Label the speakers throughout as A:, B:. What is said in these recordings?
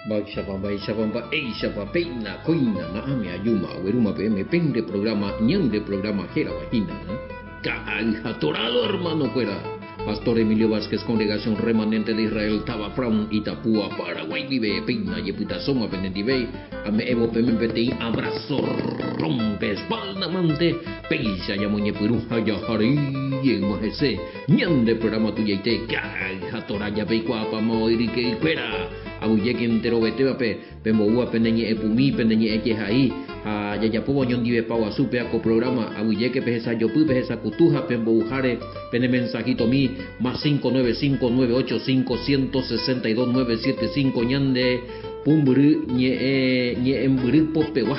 A: Mba'éichapa, mba'éichapa, mba'éichapa, péina, kóina, na'ãme ajúma, aguerúma peẽme pende programa, ñande programa hérava hína. Ka'ay ha torado hermano-kuéra. Pastor Emilio Vázquez Congregación Remanente de Israel táva Fran, Itapúa, Paraguay guive, péina jepytasóma penendive, ame'ẽvo peẽme peteĩ abrazo rompe espalda mante, péicha ñamoñepyrũ ha jaharei jeýma hese ñande programa tujaite ka'ay ha torá japeikuaapáma oĩryke'ykuéra. Aguyjéke enterovetévape Pemboúva pene ñe'ẽpumi, pene ñe'ẽ jehai, ha jajapóva oñondivepa guasu péa ko programa, aguyjéke pehesajopy, pehesakutu ha pembouháre pene mensajitomi, más 5 9 5 9 8 5 162 9 7 5 ñande pumbyry ñe'ẽ ñe'ẽmbyry popegua.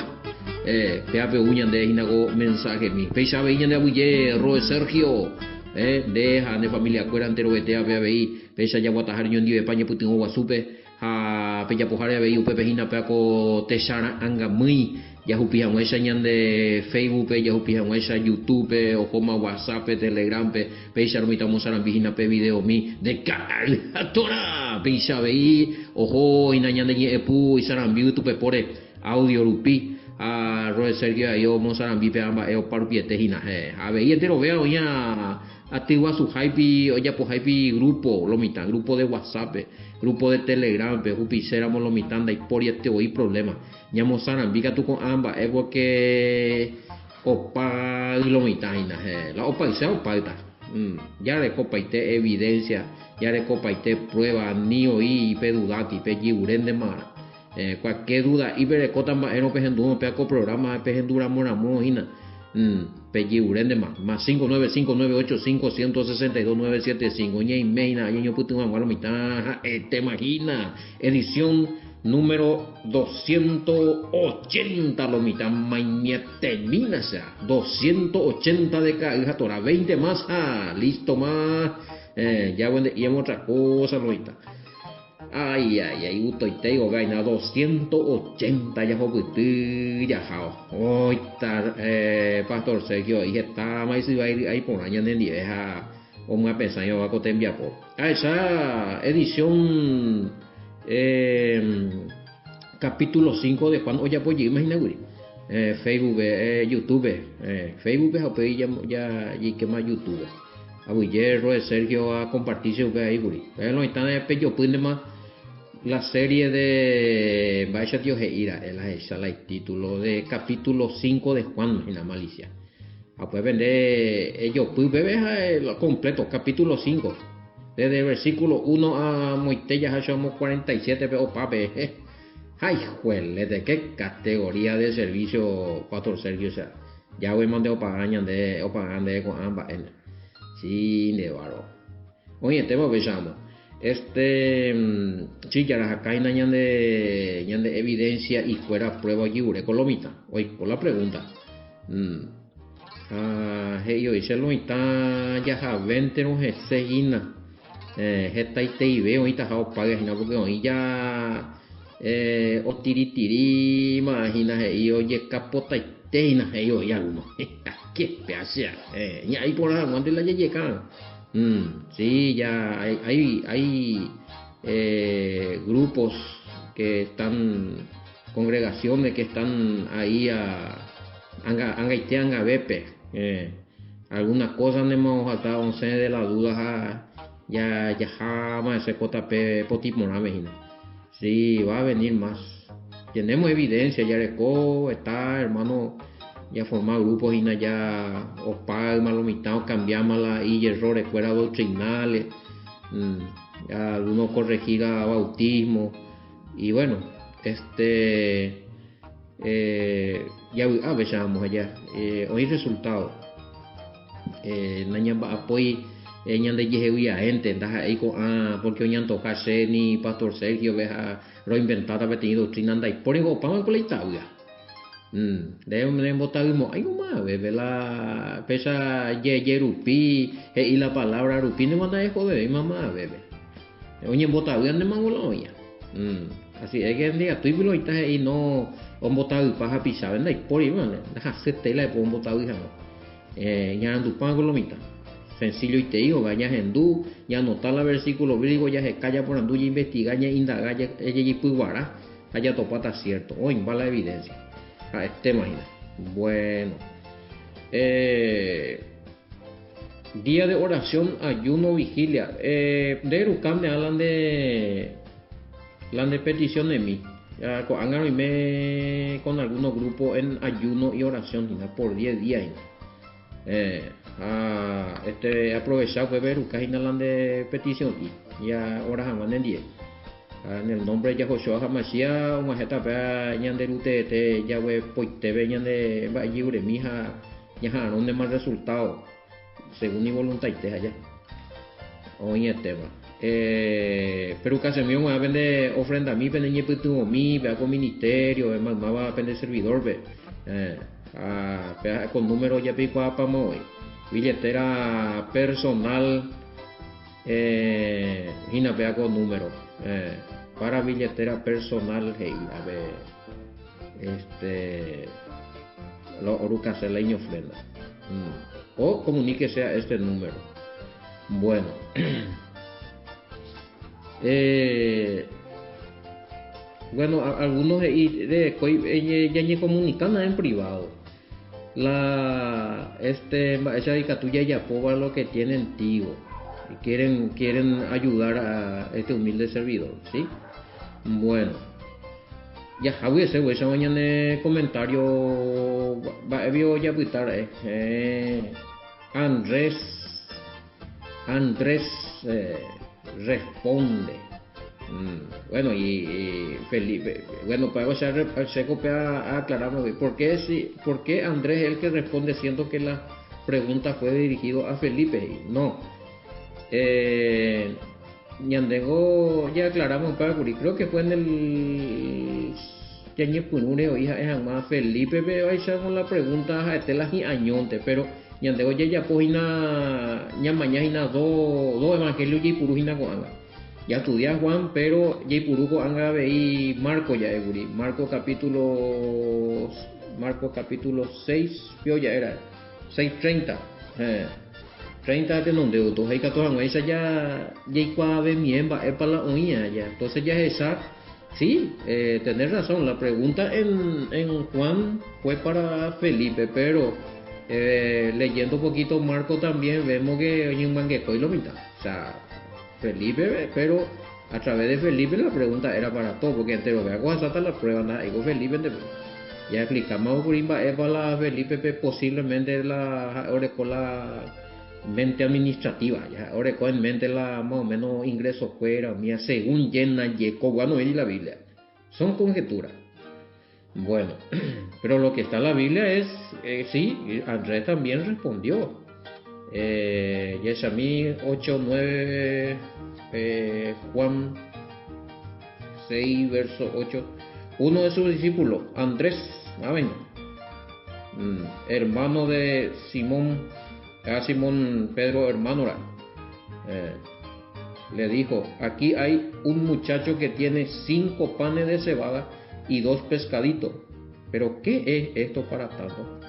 A: Eh, péa pe'u ñande hína ko mensajemi. Péicha avei ñande aguyje Roe Sergio, eh, nde ha ne familiakuéra enterovetévape avei, péicha jaguataháre oñondivepa ñepytyvõ guasúpe. Ha pejapoháre avei upépe hína péa ko techara'ãngamýi jahupi hag̃uáicha ñande Facebook-pe, jahupi hag̃uáicha YouTube-pe, ohóma WhatsApp-pe, Telegram-pe, péicha rupi tamosarambi hína pe videomi de ka'ay ha torã! Péicha avei oho hína ñande ñe'ẽpu isarambi ytupepóre audio rupi ha Roe Sergio ahí omosarambi péva mba'e opa rupiete hína. Ha avei enterovéva oĩ Aty guasuháipi ojapoháipi grupo lo mitã, grupo de WhatsApp-pe, grupo de Telegram-pe, hupiséramo lo mitã ndaipóriete voi problema. Ñamosarambi katu ko'ã mba'e porque opa lo mitã hína, he, la opayse opáyta. Jarekopaite evidencia, jarekopaite prueba, ni oĩ pe dudáti, pe jyguréntema. Cualquier duda'i perekóta mba'érõ pehendúrõ péva ko programa pehendu ramo ramo hína, pejyguréntema, más 5 9 5 9 8 5 162 9 7 5, ñaime hína añoñopytyvõ hag̃ua lo mitã ha'etéma hína, edición número 280 lo mitã maimietemína sea, 280 de ka'ay ha torá, 20 más ha listo más, ya guende'íamo otra cosa lo mitã. Ai ai ai gustoite ogaina dosciento ochenta jahopyty jahao oita pastor Sergio he'i hetáma isyva iry'ái porã ñanendive ha omyapesãiva ko tembiapo. Ahecha edición capítulo 5 de Juan ojapo jeýma hína kuri Facebook-pe, YouTube-pe, Facebook-pe ha upéi jaikéma YouTube-pe. Aguyje Roe Sergio a comparti che upe aĩ kuri. Pe lo mitã de pejopýntema la serie de mba'éicha tio he'i ra'e la hecha la itítulo de capítulo 5 de Juan hína malicia. Ha upe pende ejopy peve ha la completo capítulo 5. Desde el versículo 1 a moite jaha che amo 47 pe opa pe. Ha ijuelete, qué categoría de servicio Pastor Sergio, o sea. Jáguemante opaga ñande, opaga ndéve ko'ã mba'e. Sí, nde bárbaro. Oĩetéma upéicha amo. Este, sí, jarahakáina ñande, ñande evidencia ikuéra prueba ojivure ko lo mitã. Oiko la pregunta. Mm. Ha he'i oĩ che lo mitã jahavénterõ hese hína. Eh, hetaiteive oĩtaha opaga hína porque oĩ ja eh, otiritiríma hína he'i ojekapotaite hína he'i oĩ alguno. Qué peasia. Eh, ña'i porã hag̃uánte la jajeka. Mm, sí, ya hay, hay, hay eh, grupos que están, congregaciones que están ahí a, anga, angaite angavépe. Eh, Alguna cosa nemohata osẽ de la duda ha ja jaháma hese ko tape potĩ porãme hína. Sí, va a venir más. Tenemos evidencia, jareko heta hermano ya forma grupo hína ya opa yma lo mitã ocambiáma la ijerrores kuéra doctrinales, ya alguno corregí la bautismo y bueno, este Javy'a upéicharamo aja oĩ resultado. Nañamba'apói ñandejeheguiaénte, ndaha'éi ko'ã porque oñantoja che ni pastor Sergio-pe ha roinventáta peteĩ doctrina ndaipóri opáma ko la itavýa. Nde nembotavymo'ãi omave la péicha jeje rupi, he'i la palabra rupi ndéma ndaehovevéima mavépe. Oñembotavy andémango la oĩva. Así es que ndikatúi lo oĩta he'i no ombotavypa hapichápe, ndaipóri vale, ndahasy tela epo ombotavy hag̃ua. Eh, ñarandupáko lo mitã. Sencilloitei hova ñahendu, ñaanota la versículo bíblico, jaheka, japorandu, jainvestiga, ñaindaga, jajepyguara ha jatopáta cierto. Oĩmba la evidencia. Ha'etéma hína. Bueno. Eh, día de oración, ayuno, vigilia. Eh, nde eruka nde la nde la nde petición de mí. Ko'ág̃a roime con algunos grupos en ayuno y oración hína por 10 días hína. Eh, ha este aprovecha upépe eruka hína la nde petición-i ja ora hag̃ua nendie. Ha en el nombre de Yahoshua ha Mashiach og̃uahẽta péva ñande Ru teete jaguepoitépe ñande mba'ejyvyremi ha ñaha'arõntema resultado según ivoluntaite ha ja. Oĩetéma. Eh, perukasemi og̃uahẽ pende ofrendami, pende ñepytyvõmi, péva ko ministerio, maymáva pende servidor-pe. Eh, ha péva ko número japeikuaapáma voi. Billetera personal eh, hína péva ko número. Eh, para billetera personal he'i ave este lo orukase la iñofrenda. Mm. O comuníquese a este número. Bueno. eh, bueno, algunos he'i de ñañecomunicana en privado. La este mba'éicha ikatu jajapóva lo que tienen tigo. Y quieren quieren ayudar a este humilde servidor, ¿sí? Bueno. Jahágui ese guéicha ñane comentario mba'évi ojapyta ra'e. Eh, Andrés Andrés eh, responde. Mm, bueno, y, y Felipe, bueno, para o sea, seco aclaramos, ¿por qué, si, ¿por qué Andrés es el que responde siendo que la pregunta fue dirigido a Felipe? No. Eh, ñandengo ya aclaramos para creo que fue en el ñañepyrũre oĩ ha'e hag̃ua Felipe pe vaicha con la pregunta ha'ete la hi'añónte, pero ñandévo jajapo hína ñamaña hína do, do evangelio jaipuru hína ko'ág̃a. Ya estudia Juan, pero jaipuru ko'ág̃a avei Marco ja'ékuri. Marco capítulo Marco capítulo 6 pio ja'éra'e. 6.30. Eh, 30 tenonde oto ha ikatu hag̃uáicha ja jaikuaavemie mba'épa la oĩa ja. Entonces jahecha Sí, eh, tenés razón, la pregunta en, en Juan fue para Felipe, pero eh, leyendo un poquito Marco también vemos que oñemangekói lo mitad. O sea, Felipe, pero a través de Felipe la pregunta era para todo, porque entero vea cosa hasta la prueba, nada, digo Felipe, ya explicamos por mba'épa la Felipe pe posiblemente la oreko la mente administrativa, ya oreko en mente la más o menos ingresos fuera, mía, según llena yeco, bueno, y la Biblia. Son conjeturas. Bueno, pero lo que está en la Biblia es, eh, sí, Andrés también respondió. Eh, Yeshamí 8, 9, eh, Juan 6, verso 8. Uno de sus discípulos, Andrés, ¿saben? Mm, hermano de Simón, a Simón Pedro, hermano, eh, le dijo, aquí hay un muchacho que tiene cinco panes de cebada y dos pescaditos. Pero ¿qué es esto para tanto?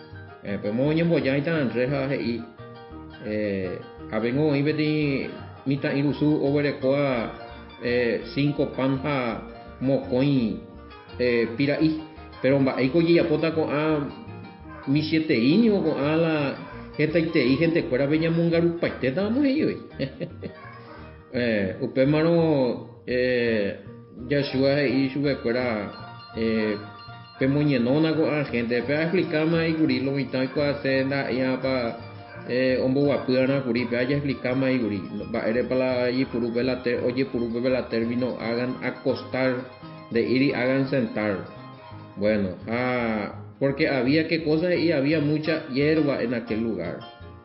A: Eh, pues oñembojáita Andrés ha he'i eh, avengo oĩ peteĩ mitã'irusu oguerekóva eh, cinco pan ha mokõi eh, pira'i. Pero mba'éiko ojejapóta ko'ã michĩeteíño ko'ã la hetaitei gentekuérape ñamongarupaitétamo he'i eh, upémarõ eh, Yahshua he'i chupekuéra eh, pemoñenóna ko'ã gente pe aexplikáma ikuri lo mitã oikuaase ndaha'éiapa eh, omboguapy'arã kuri pe ajaexplikáma ikuri mba'érepa la ojepuru la ter, ojepuru pe la término hagan acostar nde'íri hagan sentar. Bueno, ah, porque había qué cosa y había mucha hierba en aquel lugar,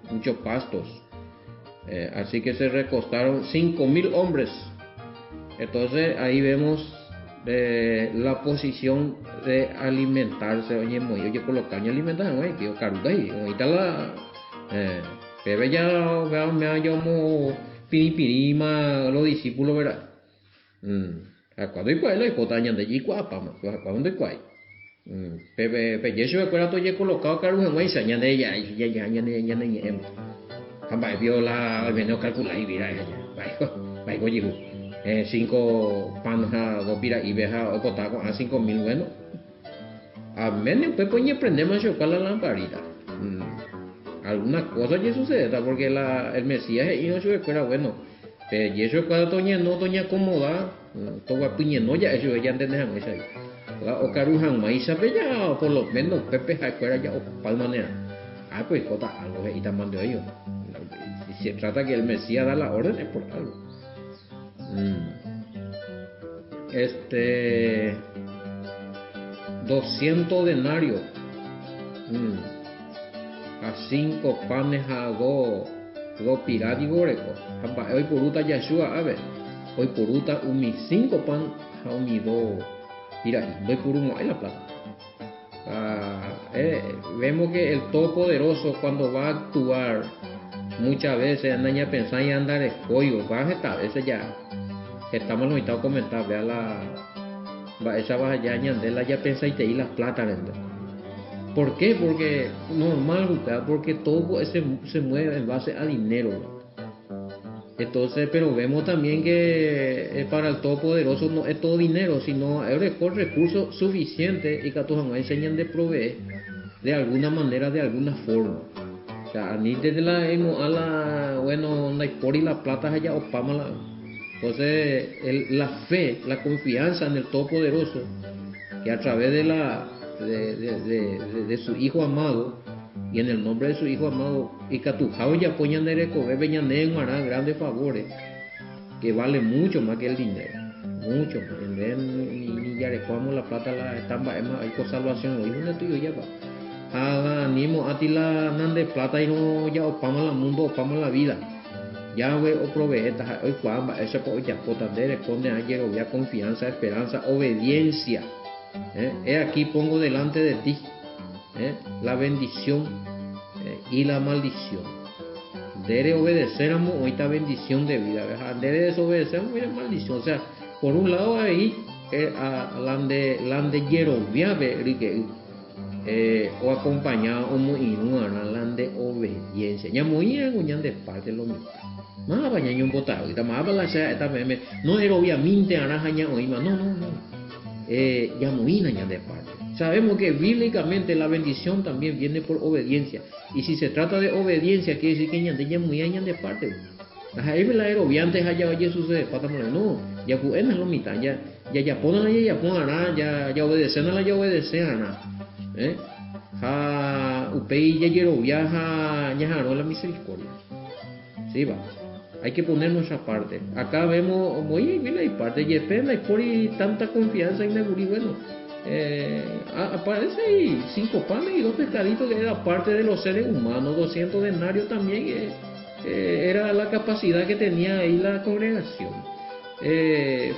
A: muchos pastos. Eh, así que se recostaron 5.000 hombres. Entonces ahí vemos eh, la posición de alimentarse. Oye, muy, oye, colocar y alimentar, oye, tío, caruta ahí, ahorita la, eh, pero ya, vea, me llamo piripirima, los discípulos, ¿verdad? Mm. Cuando ikuái la oikóta ñande jaikuaápama, cuando ndoikuái. Mm. Pe pe pe Yeshua kuéra tojecolocado karu hag̃uáicha ñande ya ya ya ñane ñane ñe'ẽme. Ha mba'e pio la oiméne okalkula ivíra'e aja. Mba'éiko, mba'éiko ojehu. Cinco pan ha dos pira'ípe ha oipota ko'ã 5000, bueno. Améne upépe oñeprendéma chokua la lamparita. Alguna cosa ojesucedéta porque la el Mesías he'írõ chupekuéra, bueno, peje chokua toñeno, toñakomoda, toguapy ñeno ja'e chupe jantende hag̃uáicha. La okaru hag̃uáichape ja por lo menos upépe ha'ekuéra ja opáymane'arã. Ah, pues oikóta algo he'íta mante oĩva. Si se trata que el Mesías da la orden es por algo. Este 200 denarios ha cinco panes ha dos pira piko oreko. Ha mba'e oiporúta Yahshua ápe? Oiporúta umi cinco pan ha umi dos pira'i. Ndoiporumo'ãi la plata. Vemos que el Todopoderoso cuando va a actuar muchas veces nañapensái andarekóivo, va heta veces ya hetáma lo oĩta okomenta vea la mba'éichapa aja ñande la japensaitei la plata rente. ¿Por qué? Porque normal upéva, porque todo se, se mueve en base a dinero. Entonces, pero vemos también que para el Todopoderoso no es todo dinero, sino es recurso suficiente y ikatu hag̃uáicha ñande provee de alguna manera, de alguna forma. O sea, ni desde la a la, bueno, ndaipóri la plata allá opáma la. Entonces, el, la fe, la confianza en el Todopoderoso, que a través de la de, de, de, de su Hijo amado, y en el nombre de su Hijo amado, ikatuha ojapo ñande rekovépe ñane g̃uarã grandes favores, que vale mucho más que el dinero, mucho más. En vez ni jarekuámo la plata la heta mba'éma oiko salvación oĩ hunde tuyojapa. Ha animo ati la nande plata irõ ja'opáma la mundo, opáma la vida. Yahweh oproveéta ha'e oikuaa mba'éichapa ojapóta nde reko nde'ã jerovia, confianza, esperanza, obediencia. He aquí pongo delante de ti la bendición y la maldición. Nde reobedecéramo oĩta bendición nde vida-pe ha nde redesobedecéramo oĩta maldición. O sea, por un lado avei la nde la nde jeroviápe ryke'y oakompaña omoirũ'arã la nde obediencia. Ñamoĩramo ñande parte lo mitã. Mávapa ñañombotavýta, mávapa la che ha'éta peẽme no eroviamínte'arã ha ñaoĩma. No, no, no. Ñamoĩna ñande parte. Sabemos que bíblicamente la bendición también viene por obediencia. Y si se trata de obediencia, quiere decir que ñande ñamoĩha ñande parte. Ndaha'éi la eroviánte ha jajesucedepáta no, jaku'éna lo mitã, ja jajapóna la jajapo'arã, ja jaobedeséna la jaobedese'arã. Eh? Ha upéi jajerovia ha ñaha'arõ la misericordia. Sí, va. Hay que poner nuestra parte. Acá vemos, muy bien la parte, jepe ndaipóri tanta confianza inaguri, bueno, aparece ahí 5 panes y 2 pescaditos que era parte de los seres humanos, 200 denarios también era la capacidad que tenía ahí la congregación,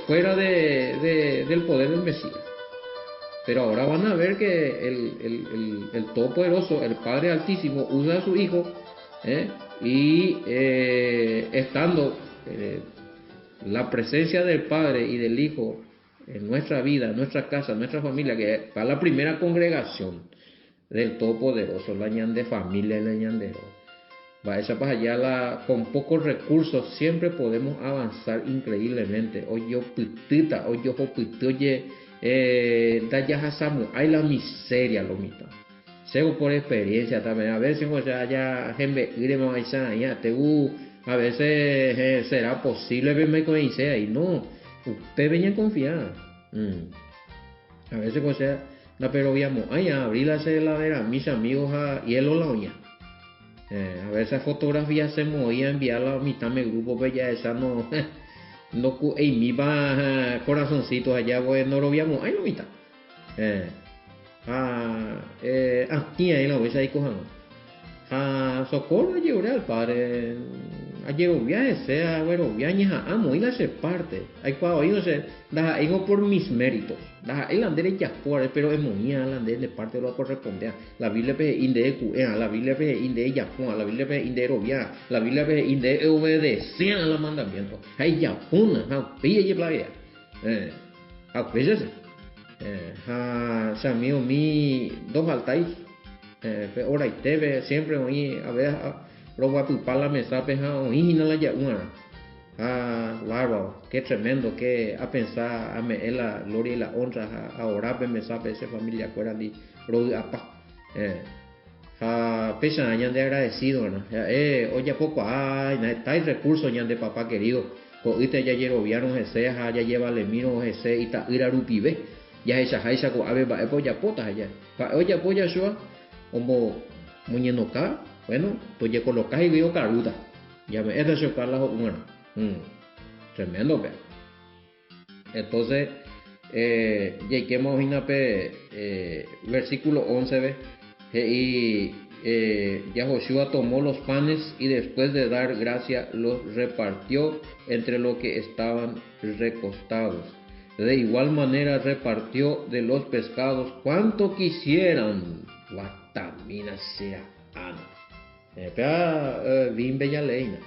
A: fuera del poder del Mesías. Pero ahora van a ver que el Todopoderoso, el Padre Altísimo, usa a su Hijo, y estando la presencia del Padre y del Hijo en nuestra vida, en nuestra casa, en nuestra familia, que está la primera congregación del Todopoderoso, la ñande familia y la ñandero. Va esa para allá la, con pocos recursos siempre podemos avanzar increíblemente. Hoy yo putita, hoy yo putita, oye, dayahasamu, hay la miseria lo mitad. Sego por experiencia también. A veces, o sea, ya gente ya te a veces será posible verme con y no, usted venía a confiar. A veces, o sea, la pero viamo, ay, abrí la heladera, mis amigos a hielo la uña. A veces fotografía se movía, enviarla a mitad de grupo, pues ya esa no, no ey, mi pa corazoncitos allá, pues no lo viamo, ay, no mitad. Atĩ la ovecha ahí cojan. Ha socorro ajerure al Padre, ajerovia hese, aguerovia ñeha'ã moĩ la che parte. Aikuaa oĩ, no sé, ndaha'éingo por mis méritos. Ndaha'éi la nde rejapóvare, pero emoĩ'a la nde nde parte lo correspondea. La Biblia-pe he'i nde eku'éa, la Biblia-pe he'i nde ejapóa, la Biblia-pe he'i nde erovia, la Biblia-pe he'i nde eobedecea la mandamiento. Ha ejapóna, ha upéi ejeplavea. Ha upéicha che. Ha che amigo mi ndofaltái pe horaitépe siempre oĩ a veces. roguapypa la mesápe ha oĩ hína la ja'uarã. Ha bárbaro, qué tremendo, qué apensa ame'ẽ la gloria y la honra ha aorá pe mesápe che familia-kuérandi rovy'apa. Ha péicha ñande agradecido va'erã. Ha'e ojapokuaa heta irrecurso ñande papá querido, ko'ýte jajeroviárõ hese ha jajevalemírõ hese ita'ýra rupive, jahechaháicha ko'ápe mba'épa ojapóta ha ja'e. Ha'e ojapo Yahshua omoñenoka, bueno, tojekoloka hikuái okarúta. Jame'ẽta chupe la ho'uarã. Tremendo péva. Entonces, jaikéma hína pe versículo 11-pe, he'i Yahoshua tomó los panes y después de dar gracia los repartió entre los que estaban recostados. De igual manera repartió de los pescados cuanto quisieran. Guatamína sea ano. Péa vimbe jaleína.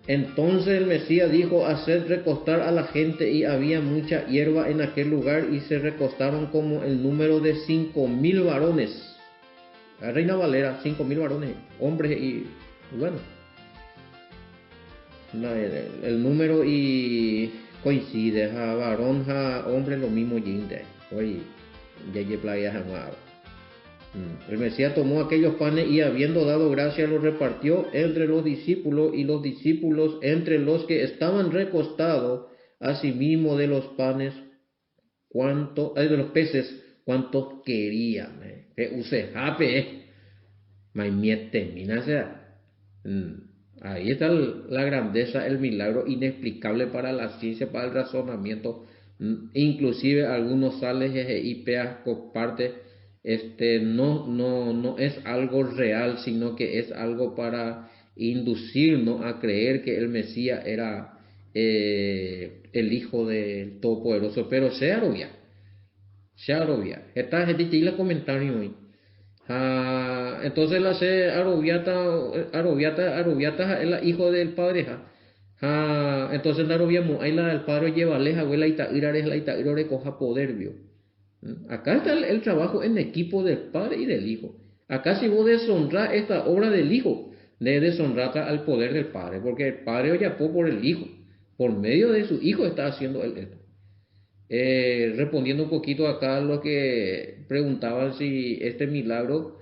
A: Entonces el Mesías dijo, haced recostar a la gente, y había mucha hierba en aquel lugar, y se recostaron como el número de 5.000 varones. La Reina Valera, 5.000 varones, hombres y bueno. La, el número y coincide, ja, varón, ja, hombre, lo mismo, yinte. Oye, ya ye playa jamás. El Mesías tomó aquellos panes y habiendo dado gracias los repartió entre los discípulos y los discípulos entre los que estaban recostados, asimismo de los panes, cuanto, de los peces, cuantos querían. Que use jape. Maimiete, mina sea. Ahí está la grandeza, el milagro inexplicable para la ciencia, para el razonamiento. Inclusive algunos sales y peas comparte. No es algo real, sino que es algo para inducirnos a creer que el Mesías era el Hijo del Todopoderoso. Pero se arobia, se arobia. Esta gente te la comentario hoy. Ah, entonces la se arobiata, arobiata, arobiata es la hijo del padre. Ja. Ah, entonces la arobia mo, ahí la del padre lleva leja, abuela y ta, ira, la y ta, ira, recoja poder, vio. Acá está el trabajo en equipo del Padre y del Hijo. Acá si vos deshonrás esta obra del Hijo, le deshonrás al poder del Padre, porque el Padre oyapó por el Hijo. Por medio de su Hijo está haciendo él esto. Respondiendo un poquito acá a lo que preguntaban si este milagro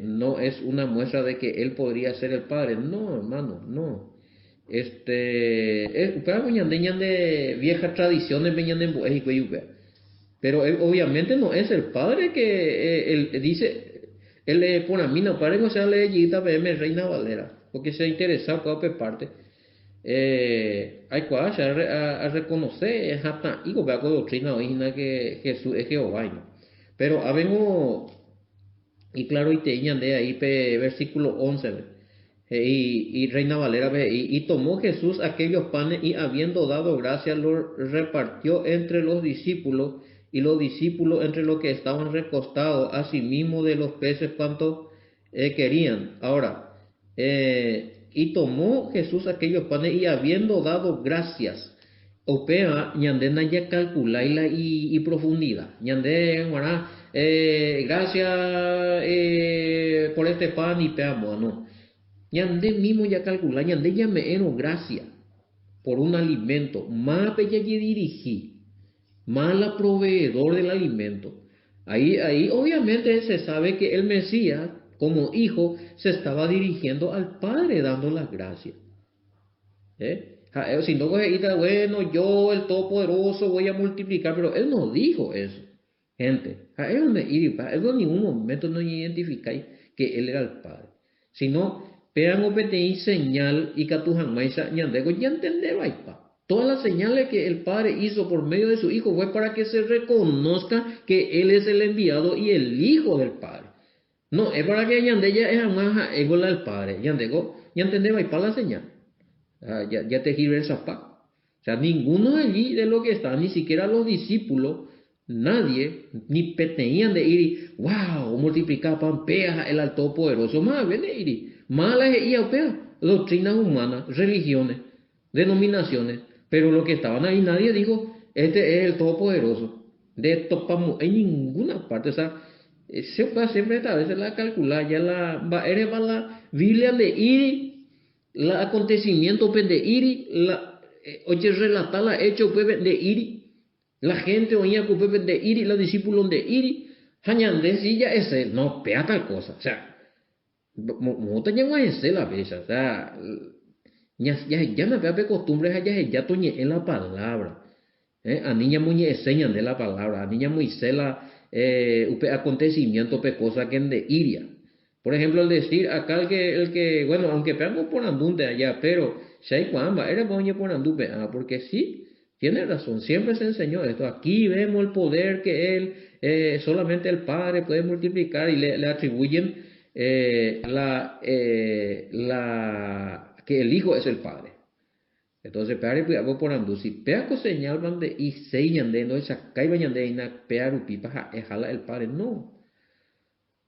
A: no es una muestra de que él podría ser el Padre. No, hermano, no. Upéva ko ñande ñande vieja tradiciones pe ñande mbo'e hikuái upéva. Pero obviamente no es el padre que él dice, él le pone a mí, no, padre, o sea, le yita PM Reina Valera, porque se interesa por otra parte. Hay cual, se a reconocer, es hasta, y con la doctrina original que Jesús es Jehová, ¿no? Pero habemos, y claro, y te ñande ahí, pe, versículo 11, ve. Y Reina Valera, ve, y tomó Jesús aquellos panes y habiendo dado gracias los repartió entre los discípulos y los discípulos entre los que estaban recostados, asimismo de los peces cuantos querían. Ahora, y tomó Jesús aquellos panes y habiendo dado gracias, opea, ñande na ya calculáis y profundidad. Ñande, guará gracias por este pan y peamo, no. Ñande mismo ya calcula, ñande ya me ero gracia por un alimento, más pe ya ye dirigí, más la proveedor del alimento. Ahí obviamente se sabe que el Mesías, como hijo, se estaba dirigiendo al Padre dando las gracias. Ja si no coge ita, bueno, yo el Todopoderoso voy a multiplicar, pero él no dijo eso. Gente, ja, él no iri, pa, él en ningún momento no identificáis que él era el Padre, sino pean o peteĩ señal y katu hag̃uáicha ñandéko ya entendevaipa. Todas las señales que el Padre hizo por medio de su Hijo fue para que se reconozca que Él es el enviado y el Hijo del Padre. No, es para que ñande ya es más ego la del Padre. Ñandéko ya entendevaipa la señal. Ah, ya te sirve el zapato. Ninguno allí de lo que está, ni siquiera los discípulos, nadie, ni peteían de ir, wow, multiplicar pan, pea el al Todopoderoso, más bien de ir, mala es ia, pea, doctrinas humanas, religiones, denominaciones, pero lo que estaban ahí nadie dijo, este es el Todopoderoso. De topamos en ninguna parte, Che upéva siempre esta veces la acalcula ya la mba'érepa la Biblia nde'íri la acontecimiento pe nde'íri la ojerrelata la hecho upépe nde'íri la gente oĩva ko upépe nde'íri la discípulo nde'íri ha ñande si ja'ese no péa tal cosa o sea moõta ñag̃uahẽse la péicha o sea jahejána péa pe costumbre ha jaheja toñe'ẽ la palabra Ani ñamoñe'ẽse ñande la palabra, ani ñamoĩse la upe acontecimiento pe cosa que nde'íria. Por ejemplo, el decir acá el que, el que, bueno, aunque péa oporandúnte allá, pero che aikuaa mba'érepa oñeporandu pe'ã, porque sí, tiene razón, siempre se enseñó esto, aquí vemos el poder que él, solamente el Padre puede multiplicar y le, le atribuyen la, la, que el Hijo es el Padre. Entonces péa repy'apo porandu, si péa ko señal pa nde'iséi ñande ndohechakáiva ñande hína péa rupípa ha'eha la el Padre. No.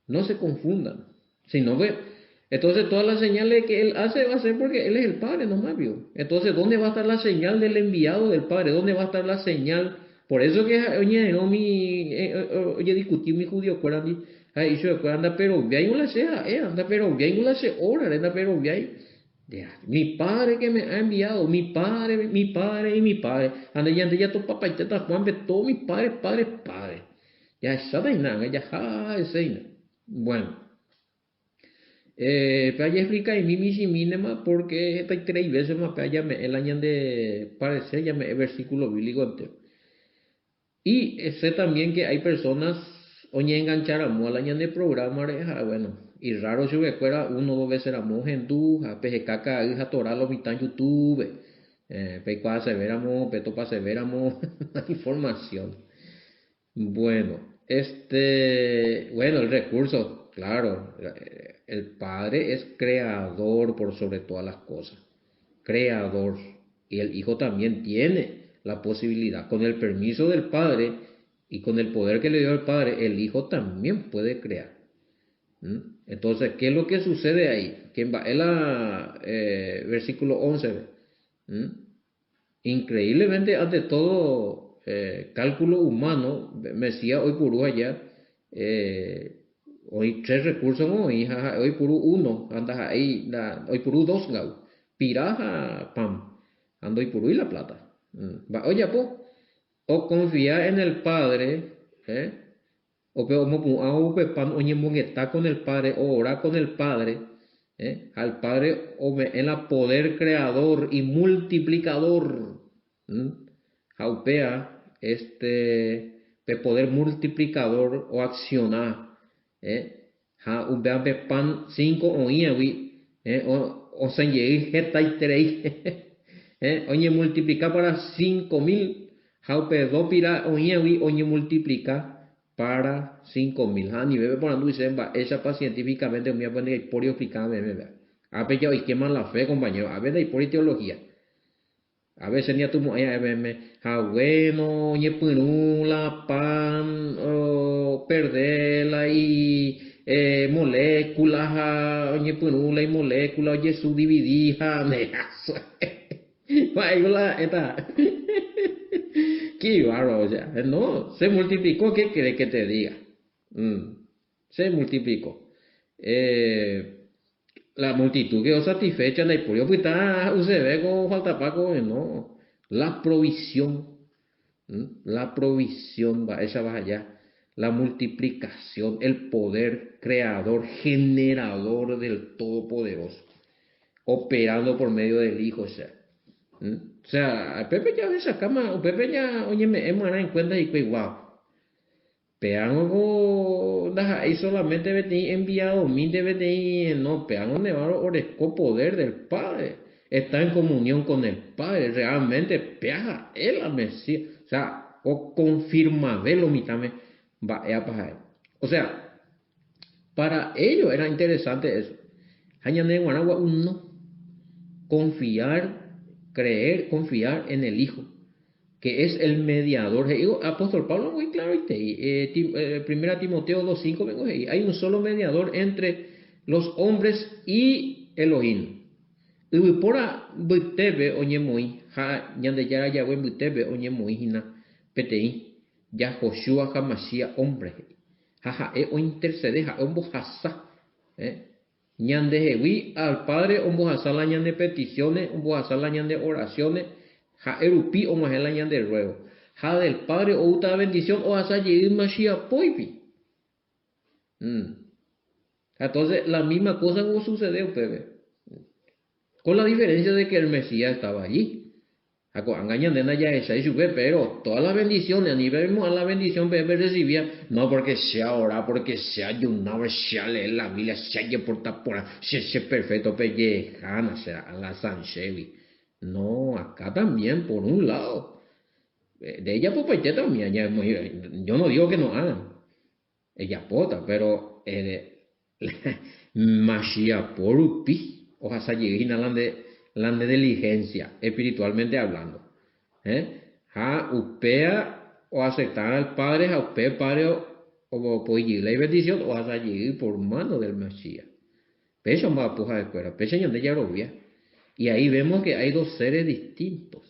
A: No se confundan. Sino que, entonces todas las señales que él hace va a ser porque él es el Padre nomás, vio. Entonces, ¿dónde va a estar la señal del enviado del Padre? ¿Dónde va a estar la señal? Por eso que oñe'ẽrõ umi, ojediscuti umi judiokuérandi, ha he'i chupekuéra, Ndaperoviáingo la che ha'éva, ndaperoviáingo la che órare, ndaperoviái. Mi Padre que me ha enviado, mi Padre, mi Padre y mi Padre. Ha nde ñande jatopapaitéta Juan-pe todo mi Padre, Padre, Padre. Jahecháta hína ág̃a jaha hese hína. Bueno. Eh, pe ajeexplika'imi michĩmínema porque hetaiterei vésema pe ajame'ẽ la ñande parecer jame'ẽ versículo bíblico entero. Y sé también que hay personas oñeengancha ramo a la ñane programa-re ha bueno, irraro chupekuéra uno dos veces ramo ohendu ha peheka ka'ay ha torá lo mitã YouTube-pe. Peikuaaseve ramo, petopaseve ramo la información. Bueno, este, bueno, el recurso, claro, el Padre es creador por sobre todas las cosas, creador. Y el Hijo también tiene la posibilidad, con el permiso del Padre y con el poder que le dio el Padre, el Hijo también puede crear. ¿Mm? Entonces, ¿qué es lo que sucede ahí? Que en la eh, versículo 11, ¿Mm? Increíblemente, ante todo eh, cálculo humano, Mesías oipuru allá, eh, oĩ tres recursos oĩ ha ha'e oipuru uno ha ndaha'éi oipuru dos nga'u, pira ha pan, ha ndoipurúi la plata. Mba'e ojapo? Oconfia en el Padre, eh, ope omopu'ãvo upe pan oñemongeta con el Padre, oora con el Padre, eh, ha el Padre ome'ẽ la poder creador y multiplicador. Ha upéa, este, pe poder multiplicador oacciona, eh, ha upéa pe pan cinco oĩagui, eh, osẽ jey hetaiterei, eh, oñemultiplica para 5000, ha upe do pira oĩagui oñemultiplica para 5000. Ha anive peporandu chéve mba'éichapa científicamente umíva pende aipóri oexplica meme. Ápe ja oikéma la fe, compañero, ápe ndaipóri teología. A veces ni atumo'ãi ha'e peẽme, ha bueno, oñepyrũ la pan operde la i molécula ha oñepyrũ la imolécula ojesubdividi ha mba'éiko la ha'éta. Qué bárbaro, o sea, no, se multiplicó, ¿qué querés que te diga? Se multiplicó. La multitud quedó satisfecha, ndaipóri opyta UCB ko faltapa ko no. La provisión, la provisión mba'éichapa aja, la multiplicación, el poder creador, generador del Todopoderoso, operando por medio del Hijo, o sea. O sea, upépe ja ohechakáma, upépe ja oñeme'ẽmarã en cuenta hikuái, guau. Péango ko ndaha'éi solamente peteĩ enviadomínte peteĩ no, péango nevaro oreko poder del Padre, está en comunión con el Padre, realmente péa ha'e la Mesías, o sea, okonfirmave lo mitãme mba'éapa ha'e. O sea, para ellos era interesante eso. Ha ñande g̃uarã gua'u no. Confiar, creer, confiar en el Hijo. Que es el mediador, he'i apóstol Pablo muy claroitei, eh, eh, primera Timoteo 2.5 vengo he'i, hay un solo mediador entre los hombres y Elohim. Yvypóra mbytépe oñemoĩ ha Ñandejára Yahweh mbytépe oñemoĩ hína peteĩ Yahoshua HaMashiach hombre he'i. Ha ha'e ointercede, ha'e ombohasa. Eh? Ñandehegui al Padre ombohasa la ñane peticiones, ombohasa la ñande oraciones, ha'e rupi og̃uahẽ la ñande ruego. Ha del Padre oúta bendición ohasa jeýma chiapóipi. Entonces, la misma cosa como sucede upépe. Con la diferencia de que el Mesías estaba allí. Ha ko'ág̃a ñande ndajahechái chupe, pero todas las bendiciones, ani peimo'ã la bendición peẽ perrecibía, no porque che aora, porque che ayunaba, che alee la Biblia, che ajeporta porã, che che perfecto, pejehána che la Sanchégui. No, acá también, por un lado, de ejapopaitéta umi aña, yo no digo que no hagan, ejapóta, pero Mashiapo rupi ohasa jey hína la nde, la nde diligencia, espiritualmente hablando. Eh? Ha upéa oaceptar al Padre ha upe Padre opoi jey la ibendición ohasa jey por mano del Mashiach. Péicha omba'apo ha'ekuéra, péicha ñande jarovia. Y ahí vemos que hay dos seres distintos.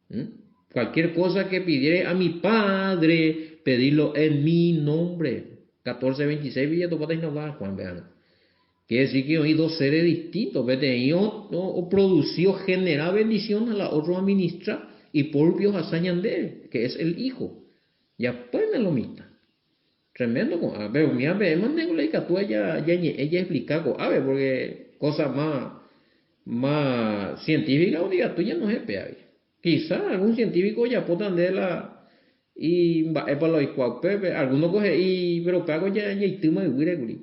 A: ¿Mm? Cualquier cosa que pidiere a mi Padre, pedidlo en mi nombre. 14:26 Villa topata hína Juan vean. Quiere decir que hay dos seres distintos. Peteĩ o producí o genera bendición a la otro administra y por ohasa ñandéve, que es el Hijo. Japóina lo mitã. Tremendo ko'ã, pero umíva peẽma ndéko la ikatúva jañe'ẽ jaexplica ko'ápe porque cosa más más científica ikatu ñanohẽ péavi. Quizá algún científico ojapóta nde la imba'épa la oikuaa upépe, alguno ko he'i pero upévako jaitýma yvýre kuri.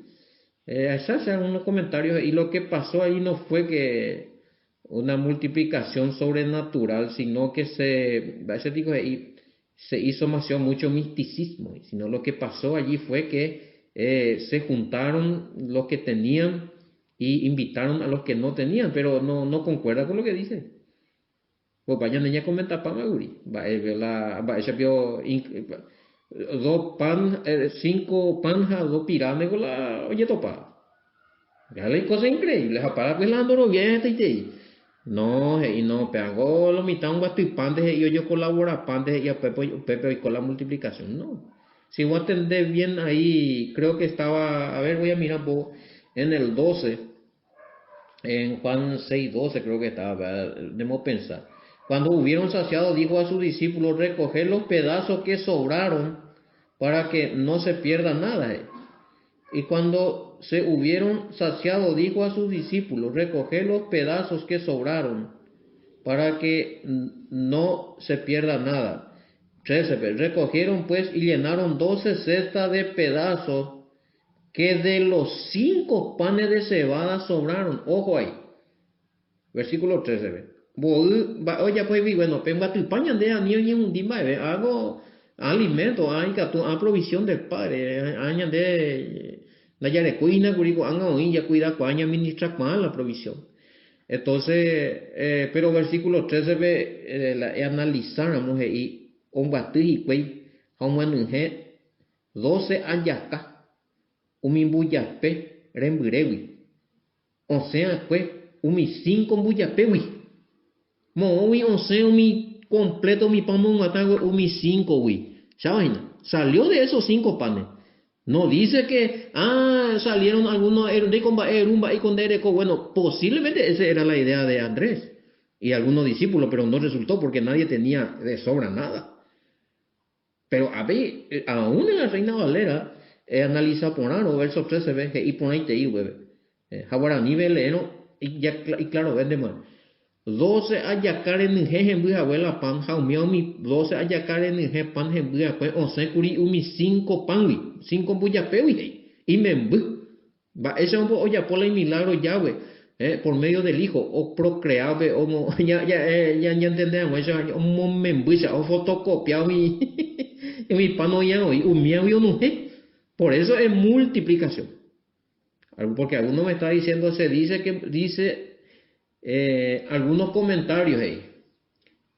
A: Ahecha che algunos comentarios he'i lo que pasó ahí no fue que una multiplicación sobrenatural, sino que se, mba'éicha piko he'i, se hizo demasiado mucho misticismo, sino lo que pasó allí fue que eh, se juntaron los que tenían y invitaron a los que no tenían, pero no, no concuerda con lo que dice. Opa ñande ñakomentapáma kuri, mba'e la mba'éicha pio dos pan, cinco pan ha dos pira ndéko la ojetopa. Ya la cosa increíble, ha para pues la ndoroviái hetaitei. No, he'i no, péango lo mitã ombyatypánte he'i ojokolaborapánte he'i upépe, upépe oiko la multiplicación. No. Si voy a atender bien ahí, creo que estaba, a ver, voy a mirar un poco, en el 12, en Juan 6, 12 creo que estaba, debemos pensar. Cuando hubieron saciado, dijo a sus discípulos, recoged los pedazos que sobraron para que no se pierda nada. Y cuando se hubieron saciado, dijo a sus discípulos, recoged los pedazos que sobraron para que no se pierda nada. 13. Recogieron pues y llenaron 12 cestas de pedazos que de los cinco panes de cebada sobraron. Ojo ahí. Versículo 13. Mboy, ojapo he'i, bueno, pembyatypa ñande ani oñehundi mba'eve, hago alimento, ha ikatu ha provisión del Padre, ha ñande ndajarekói hína kuri ko'ág̃a oĩ jakuidakuaa ñaministrakuaa la provisión. Entonces, eh, pero versículo 13-pe eh, la eanalizáramo he'i ombyaty hikuái ha omyanyhẽ 12 ajaka umi mbujape rembyrégui, osẽ akue umi cinco mbujapégui. Moõgui osẽ umi completo umi pan omog̃uatãgue umi cinco-gui. Cháva hína. Salió de esos cinco panes. No dice que, ah, salieron algunos, ndéiko mba'e eru, mba'éiko nde reko. Bueno, posiblemente esa era la idea de Andrés y algunos discípulos, pero no resultó porque nadie tenía de sobra nada. Pero avei, aún en la Reina Valera, eanalisa porãrõ verso 13-pe, he'i porãitei upépe. Ha guaranípe eleérõ iklarovéntema. 12 ajaka renyhẽ hemby hague la pan, ha umíva umi 12 ajaka renyhẽ pan hemby akue osẽ kuri umi cinco pángui, cinco mbujapégui he'i, imemby. Mba'éicha ojapo la imilagro Yahweh, por medio del Hijo, oprocrea pe omo, ñantende hag̃uáicha omomembýicha, ofotocopia umi umi pan oĩva voi, umívagui onuhẽ. Por eso es multiplicación. Porque alguno me está diciendo, se dice que dice eh, algunos comentarios he'i,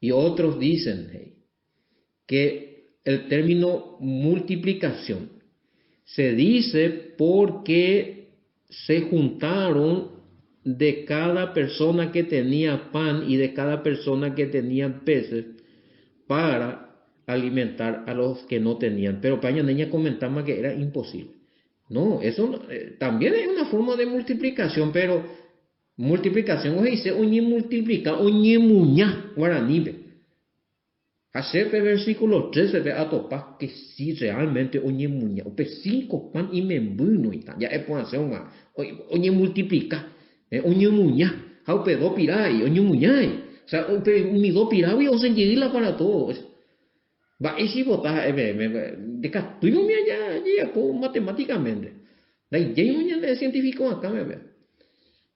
A: y otros dicen he'i, que el término multiplicación se dice porque se juntaron de cada persona que tenía pan y de cada persona que tenía peces para alimentar a los que no tenían. Pero pa ñande ñakomentáma que era imposible. No, eso también es una forma de multiplicación, pero multiplicación he'ise oñemultiplika, oñemuña guaranípe. Ha che pe versículo 13-pe atopa que si realmente oñemuña, upe cinco pan imembýrõ itã, ja'e porãse hag̃ua, oñemultiplika, oñemuña, ha upe do pira he'i, oñemuña he'i. O sea, upe umi do pirágui osẽ jey la para todo. Mba'éicha ipota ha'e peẽme, ndikatúi umi aja jajapo matemáticamente. Ndaijéirõ ñande científico akãme pe.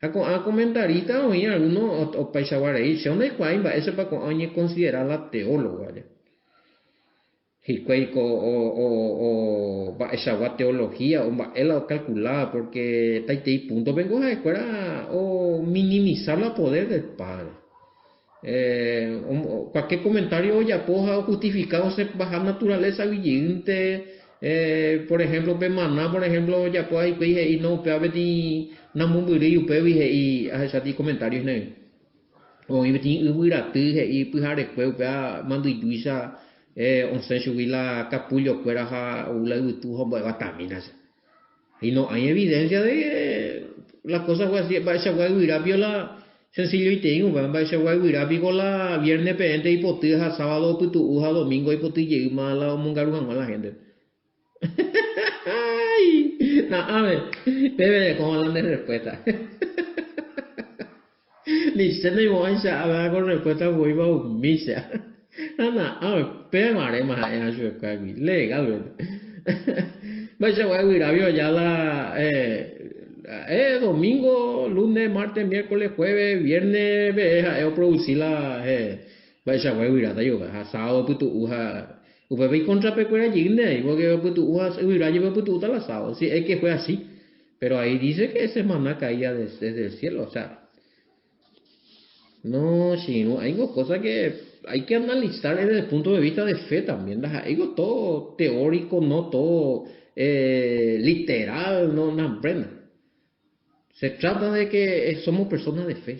A: Ha ko'ã comentarista oĩ alguno opaichagua rei, che ndaikuaái mba'éichapa ko'ã oñeconsidera la teólogo aja. Hikuái ko o mba'eichagua teología o mba'e la ocalculaba porque taitei punto-pe niko ha'ekuéra ominimiza la poder del Padre. Cualquier comentario ojapo ha ojustifica osẽ baja naturaleza-gui jeýnte, por ejemplo pe maná por ejemplo ojapóva hikuái he'i no upéva peteĩ namombyrýi upégui he'i ahecháta icomentario hína oĩ peteĩ yvyraty he'i pyharekue upéva mandyjúicha osẽ chugui la capullo-kuéra ha ou la yvytu ha ombo'éva tamína che. Y no hay evidencia de que la cosa fue así, mba'eichagua yvyra pio la sencilloiteĩ upéva, mba'eichagua yvyra piko la viernes peẽnte ipoty ha sábado opytu'u ha domingo ipoty jeýma la omongaru hag̃ua la gente. Na'ãme, péve kóva la nde respuesta. Ni che naimo'ãicha avei ko respuesta voíva umícha. Ha na'ãme, pévarema ha'e ha chupekuéragui, legalmente. Mba'eichagua yvyrágui oja la eh, domingo, lunes, martes, miércoles, jueves, viernes peve ha'e oproduci la mba'eichagua yvyráta jehová. Ha sábado opytu'u ha upépe ikontrapekuéra jeýnte aĩ, porque opytu'u ha yvyra jepe opytu'úta la sábado, si es que fue así. Pero ahí dice que ese maná caía desde el cielo, o sea, no, che irũ, hay cosas que hay que analizar desde el punto de vista de fe también, ndaha'éiko todo teórico, no todo literal, no, namprena. Se trata de que somos personas de fe.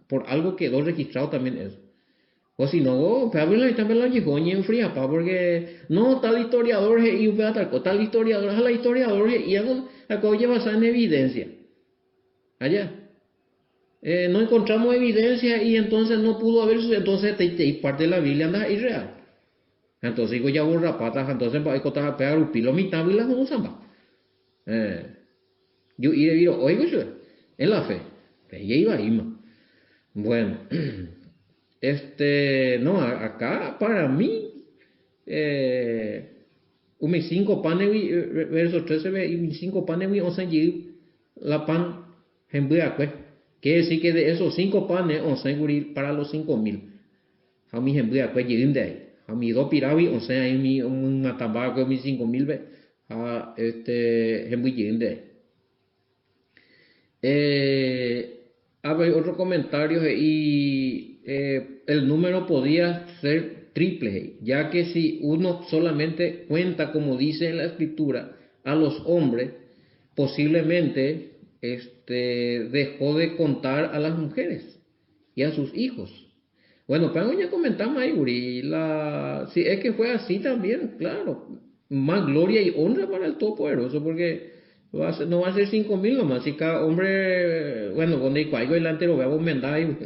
A: Por algo quedó registrado también eso. O si no, upéva la mitad la ojehu oñenfriapa porque no, tal historiador he'i upéva tal cosa, tal historiador, ha la historiador he'i ha ojevasa en evidencia. Allá. No encontramos evidencia y entonces no pudo haber sucedido, entonces te parte de la Biblia anda irreal. Entonces digo ya borrapata, entonces pa oikota péva rupi lo mitã la ho'usamba. Ju'i reviro oigo chupe, en la fe. Pe ivaíma. Bueno, este, no, acá para mí, umi cinco panegui, verso 13 pe, umi cinco panegui osẽ jey la pan hembyakue. Quiere decir que de esos cinco panes osẽ kuri para los 5000. Ha umi hembyakue jeýnte aĩ. Ha umi do pirágui osẽ aĩ umi omymatãmbava'ekue umi 5000-pe ha este hemby jeýnte aĩ. Avei otro comentario he'i el número podía ser triple he'i, ya que si uno solamente cuenta como dice en la escritura a los hombres, posiblemente este dejó de contar a las mujeres y a sus hijos. Bueno, pero ya comentamos ahí, Uri, la, si es que fue así también, claro, más gloria y honra para el Todopoderoso, porque va a ser, no va a ser 5000 nomás, si cada hombre, bueno, donde hay delante lo vea vos ahí, bueno,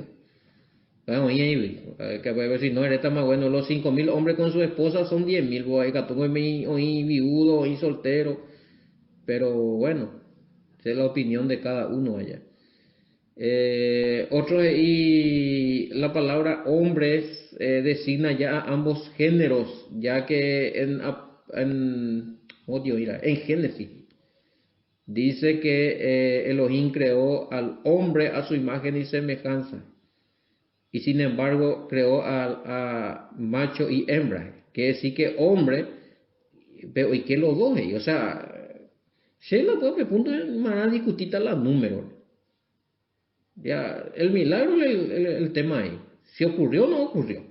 A: ahí, que puede ver si no eres tan más bueno, los 5000 hombres con su esposa son 10.000, vos ahí, oí viudo, oí soltero, pero bueno, esa es la opinión de cada uno allá. Otro, y la palabra hombres designa ya a ambos géneros, ya que en, oh Dios, mira, en Génesis dice que Elohim creó al hombre a su imagen y semejanza, y sin embargo creó a macho y hembra, que decir que hombre, pero y que los dos, o sea, se lo puedo punto en discutir la número. Ya, el milagro el tema ahí. Si ocurrió o no ocurrió.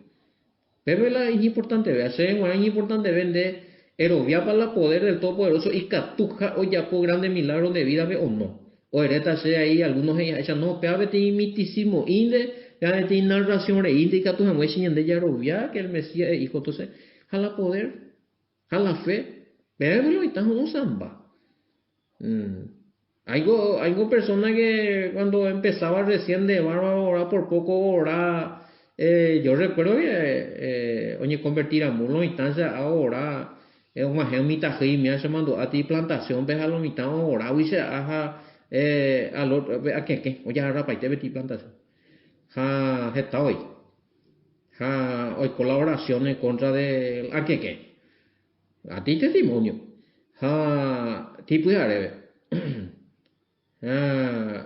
A: Pero la es importante, vea, se es importante vende erovia para la poder del Todopoderoso y catuja o ya por grande milagro de vida ve o no. O hereta sea ahí algunos ella no, pea vete misticismo inde, ya vete narración re inde y catuja mueche ñande ya que el Mesías es hijo. Entonces, Ha la poder, ha la fe, peẽ lo mitã ho'ysãmba. Algo, algo persona que cuando empezaba recién de barba ora por poco ora, yo recuerdo que oñeconvertiramo lo mitã che ha ora, og̃uahẽ umi tahýi umíva che mandu'áti plantación-pe ha lo mitã orágui che ha al otro, pe akekẽ ojagarrapaite peteĩ plantación. Ha heta oĩ. Ha oiko la oración en contra del akekẽ. Aty testimonio. Ha tĩ pyharéve. Ha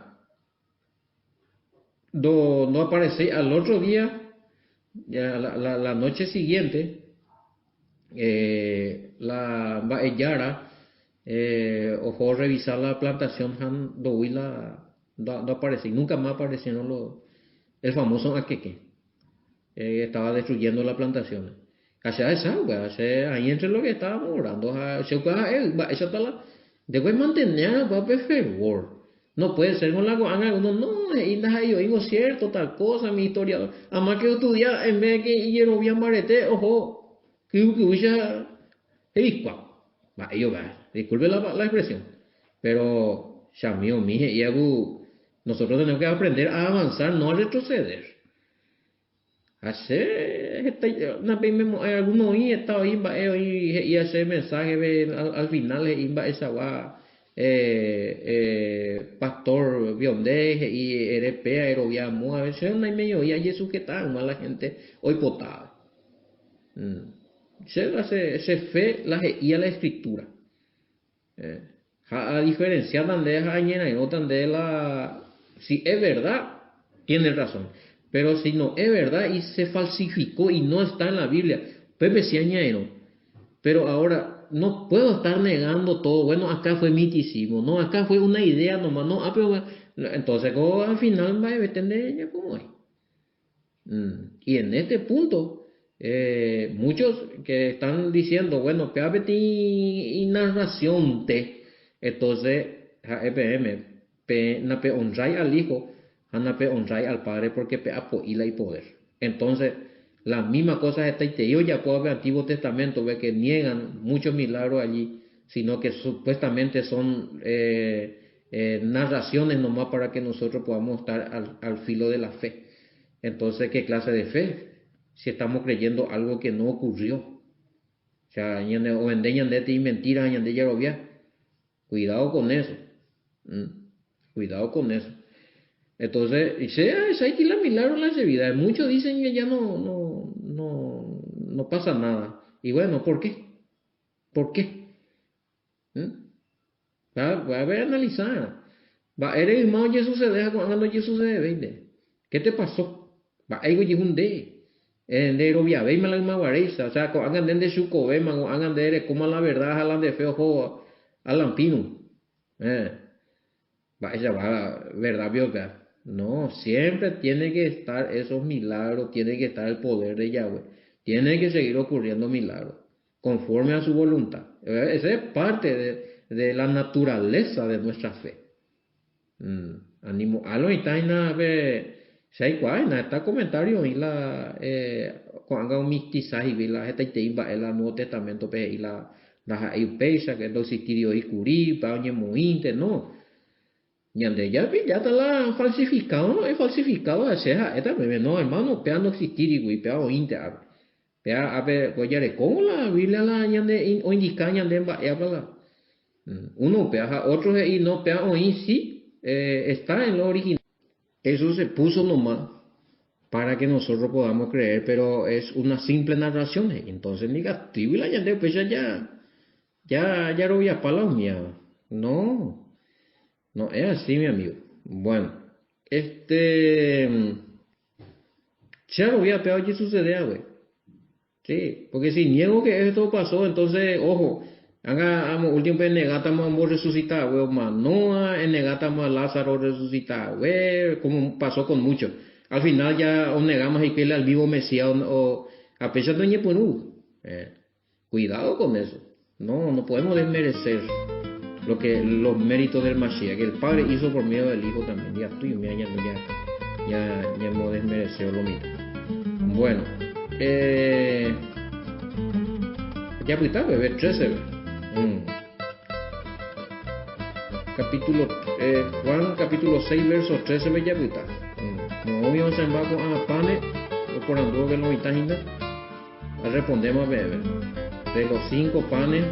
A: ndo ndoapareséi al otro día, ya la, la, la noche siguiente, la mba'ejára oho orrevisa la plantación ha ndoúi la ndoapareséi. Nunca más aparecieron los, el famoso akekẽ. Estaba destruyendo la plantación. Ha che ahecha upéva, che aĩ entre lo que estábamos orando ha che upéva ha'e mba'éichapa la ndekue mantenea upéva pe fervor. No puede ser con la ko'ág̃a alguno no, he'i ndaha'éi oĩvo cierto tal cosa mi historiador. Amás que ostudia en vez que ijerovia mbarete oho kyvykyvýicha he'ikua. Mba'éi upéva, disculpe la, la expresión. Pero chami umi he'íva ku nosotros tenemos que aprender a avanzar, no a retroceder. Ha che heta napeimemo'ãi alguno oĩ heta oĩ mba'e oĩ he'íva che mensaje-pe al final he'i mba'eichagua pastor Bionde he'i ere péa erovia amo ave che naimei oĩ ajesujeta hag̃ua la gente oipotáva. Che la che fe la he'íva la escritura. Ha adiferenciáta nde ha añerairõta nde la si es verdad, tiene razón. Pero si no es verdad y se falsificó y no está en la Biblia, upépe si añairõ. Pero ahora no puedo estar negando todo, bueno, acá fue miticismo, no, acá fue una idea nomás, no, ápe entonces ko al final mba'evete nde japomo'ãi. Y en este punto, muchos que están diciendo, bueno, péva peteĩ inarraciónte, entonces ha'e peẽme, pe nape'onrái al Hijo ha nape'onrái al Padre porque pe'apo'i la ipoder. Entonces, la misma cosa hetaitei ojapóva pe Antiguo Testamento-pe que niegan muchos milagros allí, sino que supuestamente son narraciones nomás para que nosotros podamos estar al, al filo de la fe. Entonces, ¿qué clase de fe? Si estamos creyendo algo que no ocurrió. O sea, ñande ovende ñande te'i mentira ha ñande jarovia. Cuidado con eso. Cuidado con eso. Entonces, che ahecha la milagro la che vida. Muchos dicen que ya no, no, no, no pasa nada. Y bueno, ¿por qué? ¿Por qué? Va a ver analizar. Mba'ére yma ojesucede ha ko'ág̃a ndojesucedevéinte. Qué te pasó? Mba'éiko ojehu nde? Nde eroviavéima la ymaguaréicha. O sea, ko'ág̃a nde ndechukovéma, ko'ág̃a nde erekóma la verdad ha la nde fe oho alampírõ. Mba'eichagua verdad pio upéva? No, siempre tiene que estar esos milagros, tiene que estar el poder de Yahweh, tiene que seguir ocurriendo milagros, conforme a su voluntad. Esa es parte de, de la naturaleza de nuestra fe. Animo'ã lo oĩta hína pe che aikuaa hína heta comentario oĩ la ko'ág̃a omistiza hikuái la hetaitei mba'e la Nuevo Testamento-pe he'i la ndaha'éi upéicha, que ndoexistiri oĩ kuri, upéva oñemoĩnte, no. Ñande japilláta la falsificado no es falsificado ha che ha'éta peve, no hermano, upéva ndoexistiri kuri, upéva oĩnte ápe. Péva ápe ko jarekóvo la Biblia la ñande oindika ñande mba'épa la uno upéva ha otro he'i no péva oĩ si está en lo original. Eso se puso nomás para que nosotros podamos creer, pero es una simple narración, he'i. Entonces ndikatúigui la ñande upéicha ja ja jaroviapa la umíva. No, no es así mi amigo. Bueno, este Che arovia péva ojesucede hague. Sí, porque si niego que esto pasó, entonces, ojo, anga amo último pe negátamo ambo resucita hague omanóa, enegátamo a Lázaro resucita hague, como pasó con muchos. Al final ya onegamos hikuái al vivo Mesías o, a péicha toñepyrũ. Cuidado con eso. No, no podemos desmerecer lo que los méritos del Mashiach, que el Padre hizo por medio del Hijo también. Ya estoy, mira, ya, ya, ya, ya hemos desmerecido lo mismo. Bueno, Japyta peve 13-pe. Capítulo, eh, Juan capítulo 6 verso 13-pe japyta. Moõgui osẽmba ko'ã pane oporandúva que lo mitã hína. Arrespondéma peẽme. De los cinco panes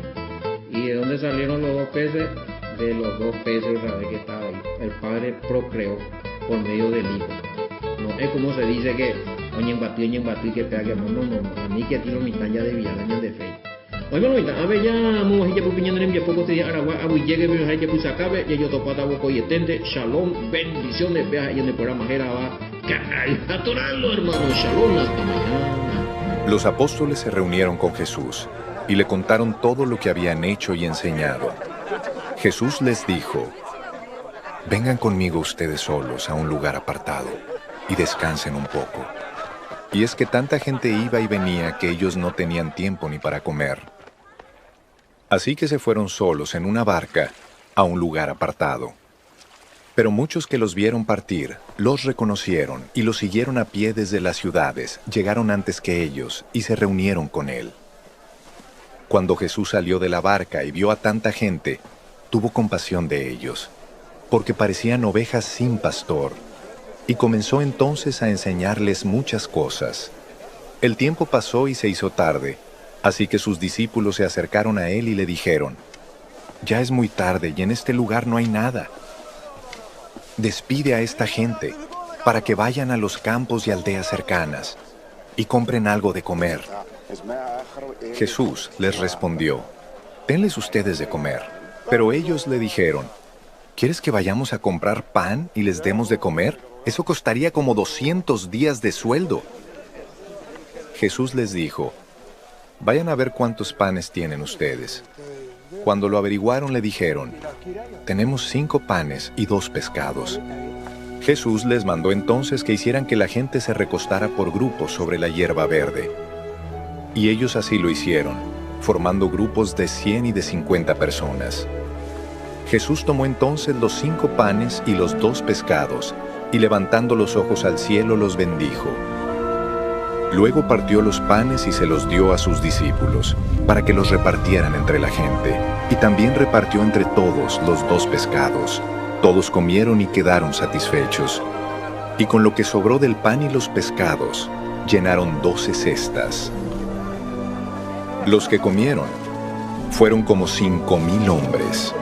A: y de dónde salieron los dos peces, de los dos peces otra vez que estaba ahí. El Padre procreó por medio del Hijo. No es como se dice que oñembaty, oñembaty, que pea que no, no, no, no. Aníke atĩ lo mitã jadevia la ñande fe. Oime lo mitã, ave ya moguahẽ japupi ñane rembiapo ko este aragua aguyjéke pe ha japysakápe jajotopáta vokoieténte. Shalom, bendiciones, pea ha'e ñande programa hérava Canal Natural, hermano. Shalom, hasta mañana.
B: Los apóstoles se reunieron con Jesús y le contaron todo lo que habían hecho y enseñado. Jesús les dijo, Vengan conmigo ustedes solos a un lugar apartado y descansen un poco. Y es que tanta gente iba y venía que ellos no tenían tiempo ni para comer. Así que se fueron solos en una barca a un lugar apartado. Pero muchos que los vieron partir, los reconocieron y los siguieron a pie desde las ciudades, llegaron antes que ellos y se reunieron con él. Cuando Jesús salió de la barca y vio a tanta gente, tuvo compasión de ellos, porque parecían ovejas sin pastor, y comenzó entonces a enseñarles muchas cosas. El tiempo pasó y se hizo tarde, así que sus discípulos se acercaron a él y le dijeron, Ya es muy tarde y en este lugar no hay nada. Despide a esta gente para que vayan a los campos y aldeas cercanas y compren algo de comer. Jesús les respondió, Denles ustedes de comer. Pero ellos le dijeron, ¿Quieres que vayamos a comprar pan y les demos de comer? Eso costaría como 200 días de sueldo. Jesús les dijo, Vayan a ver cuántos panes tienen ustedes. Cuando lo averiguaron le dijeron, Tenemos 5 panes y 2 pescados. Jesús les mandó entonces que hicieran que la gente se recostara por grupos sobre la hierba verde. Y ellos así lo hicieron, formando grupos de 100 y de 50 personas. Jesús tomó entonces los 5 panes y los 2 pescados, y levantando los ojos al cielo los bendijo. Luego partió los panes y se los dio a sus discípulos, para que los repartieran entre la gente, y también repartió entre todos los 2 pescados. Todos comieron y quedaron satisfechos. Y con lo que sobró del pan y los pescados, llenaron 12 cestas. Los que comieron fueron como 5,000 hombres.